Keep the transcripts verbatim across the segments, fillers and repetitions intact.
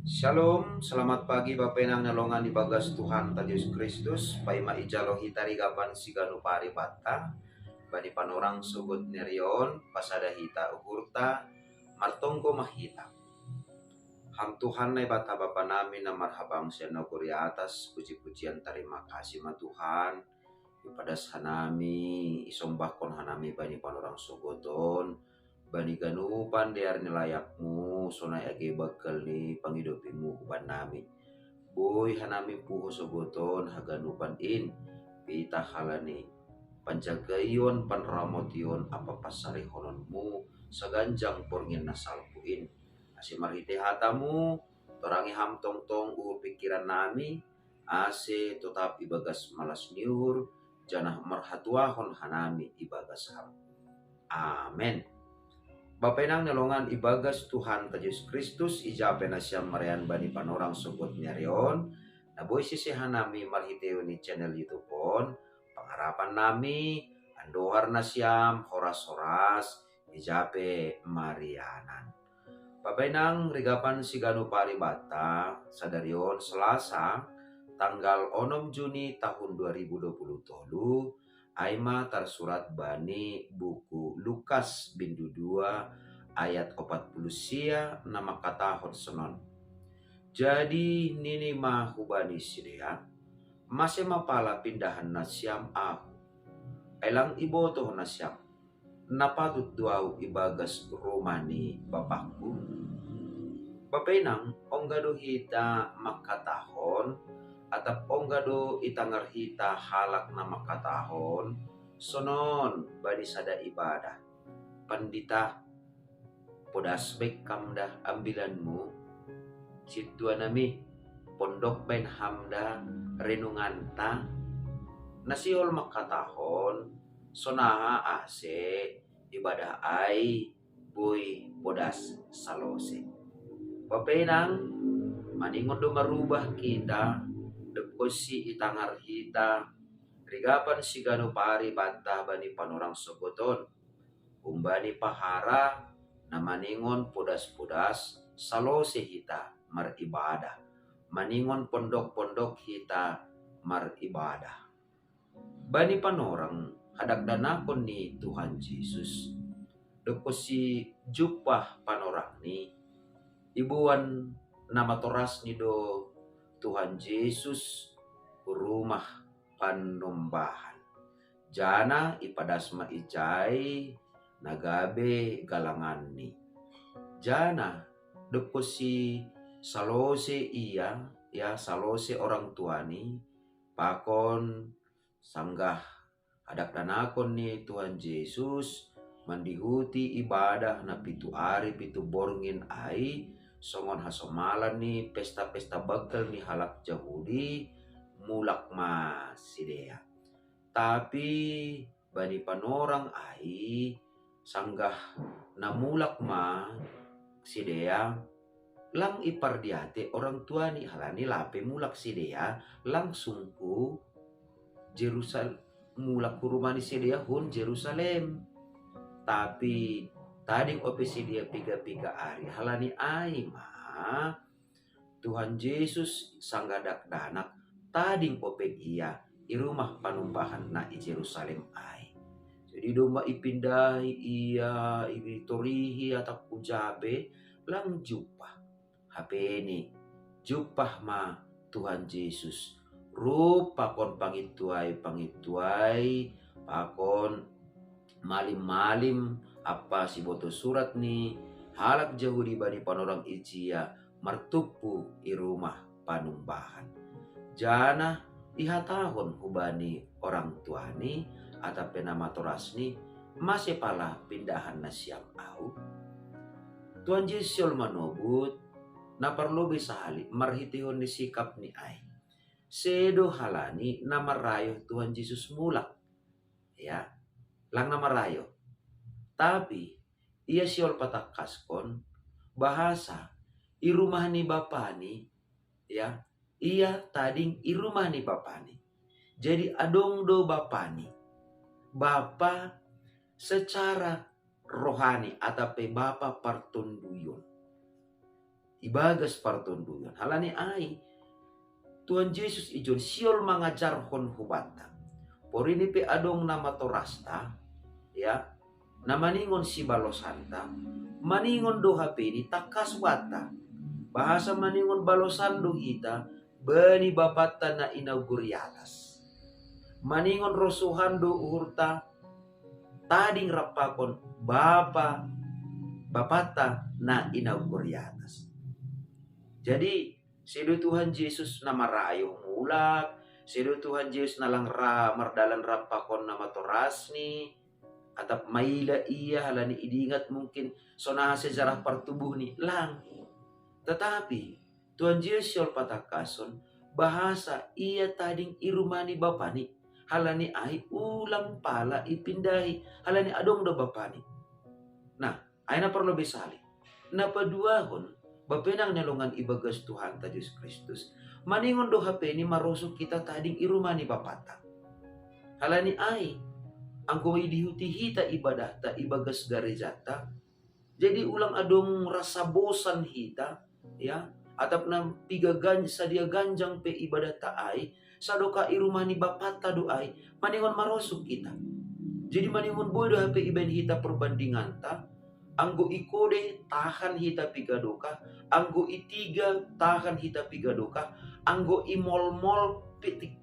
Shalom, selamat pagi Bapenang na longan ibagas Tuhanta Jesus Kristus. Paima ijalo hita rigapan siganu paribata bani panorang sogot nerion, pasada hita uhurta, martonggo ma hita. Ham Tuhan Naibata Bapa nami na marhabang sian nagori atas, puji-pujian tarima kasih ma Tuhan, ipadas hanami, isombahkon hanami bani panorang sogot on, bani ganupan dear ni layakmu, sonai age banggal ni pangidopimu huban nami. Boi hanami puho sogot on haganupan in, pitah halani panjagaion, panramotion, apa pasarihononmu saganjang borngin na salpu in. Ase marhite hatamu, torangi ham tongtong uhur pingkiran nami, ase totap ibagas malas ni uhur, janah marhatuahon hanami ibagas ham. Amen. Bapenang na longan ibagas Tuhanta Jesus Kristus, ija pe nasiam marean bani panorang sogot nerion, na boi sise hanami marhiteion ni channel YouTube on, pangarapan nami, andohar nasiam horas-horas, ija pe marianan. Bapenang rigapan siganu paribata, sadarion Selasa, tanggal onom Juni tahun dua ribu dua puluh tolu, ai ma tarsurat bani buku Lukas bindu dua ayat opat puluh sia na mangkatahon sonon. Jadi nini ma hubani sidea, mase ma pala pindahan nasiam ahu? Ai lang ibotoh nasiam, na patut do ahu ibagas rumah ni bapangku? Bapenang, ongga do hita mangkatahon, atap ongga do itangar hita halak na mangkatahon sonon bani sada ibadah, Pandita, podas bahen ham da ambilanmu? Sintua nami, pondok bahen ham da renunganta? Na sihol mangkatahon, sonaha ase ibadah ai boi podas salose. Bapenang, maningon do marubah hita, dob konsi itangar hita rigapan siganu paribata bani panorang sogot on, humbani pahara na maningon podas-podas salose hita maribadah, maningon pondok-pondok hita maribadah. Bani panorang hadakdanakon ni Tuhan Jesus, dob konsi jumpah panorangni, iboan nama torasni do Tuhan Jesus rumah panumbahan. Janah ipadas ma ijai na gabe galanganni. Janah dob konsi salose ia, ya, salose orang tuani, pakon sanggah hadakdanakon ni Tuhan Jesus mandihuti ibadah na pitu ari pitu borngin ai, songon hasomalan ni pesta-pesta banggal ni halak Jahudi, mulak ma sidea. Tapi bani panorang ai, sanggah na mulak ma sidea, lang ipardiatei orang tuani, halani lape mulak sidea langsung hu Jerusal-, mulak hu rumah ni sidea hun Jerusalem. Tapi tading ope sidea piga-piga ari, halani ai ma Tuhan Jesus sanggah dakdanak tading ope ia i rumah panumbahan na i Jerusalem ai. Jadi domma ipindahi ia, itorihi atap hu ja pe, lang jumpah. Hapeni, jumpah ma Tuhan Jesus, rap pakon pangintuai-pangintuai, pakon malim-malim, ampa sibotoh surat ni halak Jahudi bani panorang ijia martumpu i rumah panumbahan. Janah ihatahon hubani orang tuani atap pe nama torasni, mase pala pindahan nasiam ahu? Tuhan Jesus sihol manobut, na parlobei sahali marhiteihon ni sikapni ai. Sedo halani na marayoh Tuhan Jesus mulak. Ya, lang na marayoh. Tapi ia sihol patangkaskon bahasa i rumah ni bapani, ya, ia tading i rumah ni bapani. Jadi adong do bapani. Bapa secara rohani atap pe bapa partonduyon. ibagas partondungan. Halani ai Tuhan Jesus ijon sihol mangajarhon hubanta. Porini pe adong na matorasta, ya, na maningon sibalosanta, maningon do hapeni tangkas banta. Bahasa maningon balosan do hita bani Bapanta na inaugur i atas. Maningon rosuhan do uhurta tading rap pakon Bapa, Bapanta na inaugur i atas. Jadi, sedo Tuhan Jesus na marayo mulak, sedo Tuhan Jesus na lang ra mardalan rap pakon na matorasni, atap maila ia halani idingat mungkin songon aha sejarah partubuhni, lang. Tetapi Tuhan Jesus sihol patangkashon bahasa ia tading i rumah ni Bapani, halani ai ulang pala ipindahi, halani adong do Bapani. Nah, ai na parlobei sali. Na paduahon, bapa inang na hinaholongan ibagas Tuhanta Jesus Kristus, maningon do hapeni marosuh hita tading i rumah ni Bapanta. Halani ai, anggo idihuti hita ibadahta ibagas garejanta, jadi ulang adong rasa bosan hita, ya, atap na piga gan-, sadia ganjang pe ibadahta ai, sadokah i rumah ni Bapanta do ai, maningon marosuh hita. Jadi maningon boi do hape ibaen hita perbandinganta, anggo i kode tahan hita piga dokah, anggo i tiga tahan hita piga dokah, anggo i molmol pe ti-,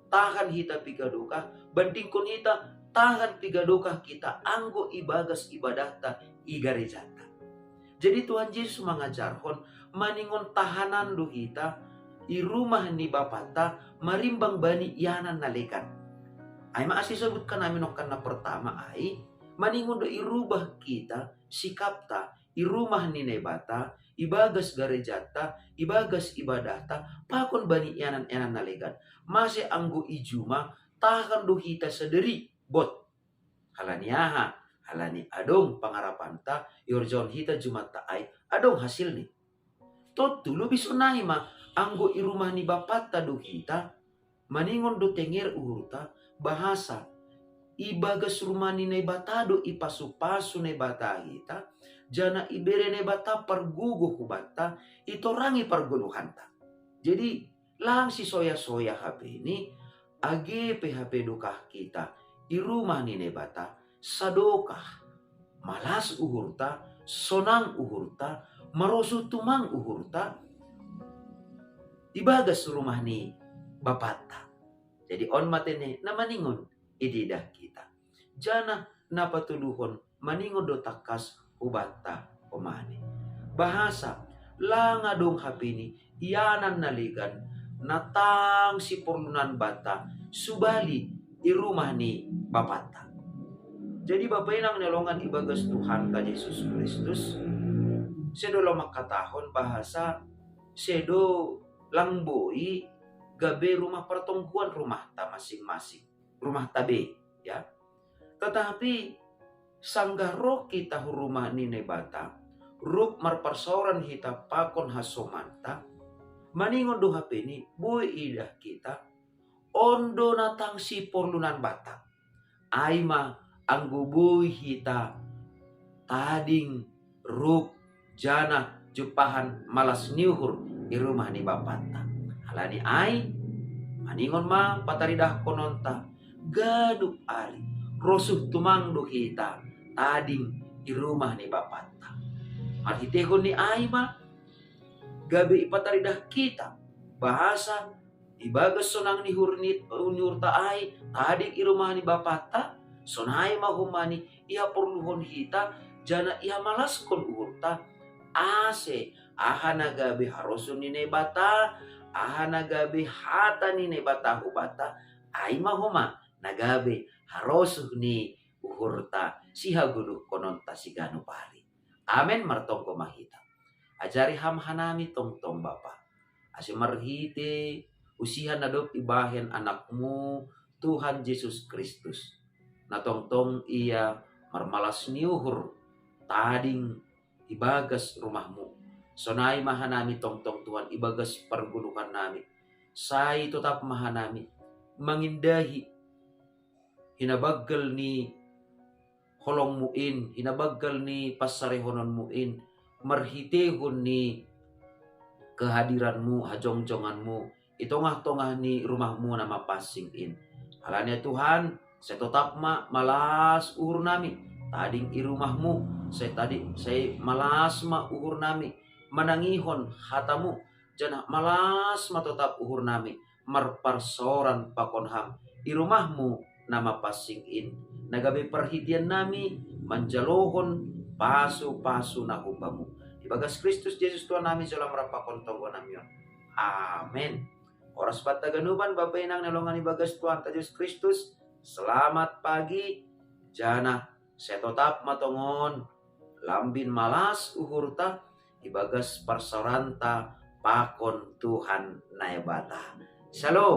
tahan hita piga dokah, bandingkon hita tahan piga dokah hita anggo ibagas ibadahta i garejanta. Jadi Tuhan Jesus mangajarhon maningon tahanan do hita i rumah ni Bapanta marimbang bani ianan na legan. Ai ma asi sebutkan ami nongkan na pertama ai, maningon do irubah hita sikapta i rumah ni Naibata, ibagas garejanta, ibagas ibadahta, pakon bani ianan-ianan na legan. Mase anggo i juma, tahan do hita sadari bot. Halani aha? Halani adong pangarapanta, ihorjahon hita jumanta ai, adong hasilni. Tontu lobi sonai ma, anggo i rumah ni Bapanta do hita, maningon do tenger uhurta, bahasa ibagas rumah ni Naibata do ipasu-pasu Naibata hita, janah ibere Naibata pargogoh hubanta, itorangi pargoluhanta. Jadi, lang sisoya-soya hapeni, age pe hape dokah hita i rumah ni Naibata, sadokah malas uhurta, sonang uhurta, marosuh tumang uhurta ibagas rumah ni Bapanta. Jadi on ma tene na maningon ididah hita. Janah na patoluhon maningon do tangkas hubanta homani. Bahasa lang adong hapeni ianan na legan na tang siporlunan banta subali i rumah ni Bapanta. Jadi bapa inang na hinaholongan ibagas Tuhanta Jesus Kristus, sedo laho mangkatahon bahasa sedo lang boi gabe rumah partonggoan rumahta masing-masing, rumahta be, ya. Tetapi sanggah roh hita hu rumah ni Naibata, rup marparsaoran hita pakon hasomanta, maningon do hapeni boi idah hita, on do na tang siporlunan banta. Ai ma anggo boi hita tading, rup, janah jumpahan malas ni uhur i rumah ni Bapanta. Halani ai, maningon ma pataridahkononta, ganup ari rosuh tumang do hita tading i rumah ni Bapanta. Marhitehon ni ai ma gabe ipataridah hita bahasa ibagas sonang ni uhur ni, ni uhurta ai tading i rumah ni Bapanta, sonai ma homani ihaporluhon hita, janah ihamalaskon uhurta, ase aha na gabe harosuh ni Naibata, aha na gabe hata ni Naibata hubanta, ai ma homa na gabe harosuh ni uhurta sihagoluhkononta siganup ari. Amen. Martonggo ma hita. Ajari Ham hanami tongtong Bapa, ase marhite usiha na dob ibahen Anakmu Tuhan Jesus Kristus, na tongtong Ia marmalas ni uhur tading ibagas rumahmu, sonai ma hanami tongtong Tuhan ibagas pargoluhannami. Sai totap ma hanami mangindahi hinabanggal ni holongmu in, hinabanggal ni pansarihononmu in, marhitehon ni kehadiranmu, hajongjonganmu i tongah-tongah ni rumahmu na mapansing in. Alani Tuhan, sai totap ma malas uhur nami tading i rumahmu, sai tadi sai malas ma uhur nami manangihon hatamu, janah malas ma totap uhur nami marparsaoran pakon Ham i rumahmu na mapansing in, na gabe parhitean nami manjalohon pasu-pasu na hu Bamu. Ibagas Kristus Jesus Tuhan nami, jalo Ham rap pakon tonggo nami on. Amen. Horas banta ganupan, Bapa inang na hinaholongan ibagas Tuhanta Jesus Kristus, selamat pagi, janah sai totap ma tongon lambin malas uhurta ibagas parsaoranta pakon Tuhan Naibata. Shalom.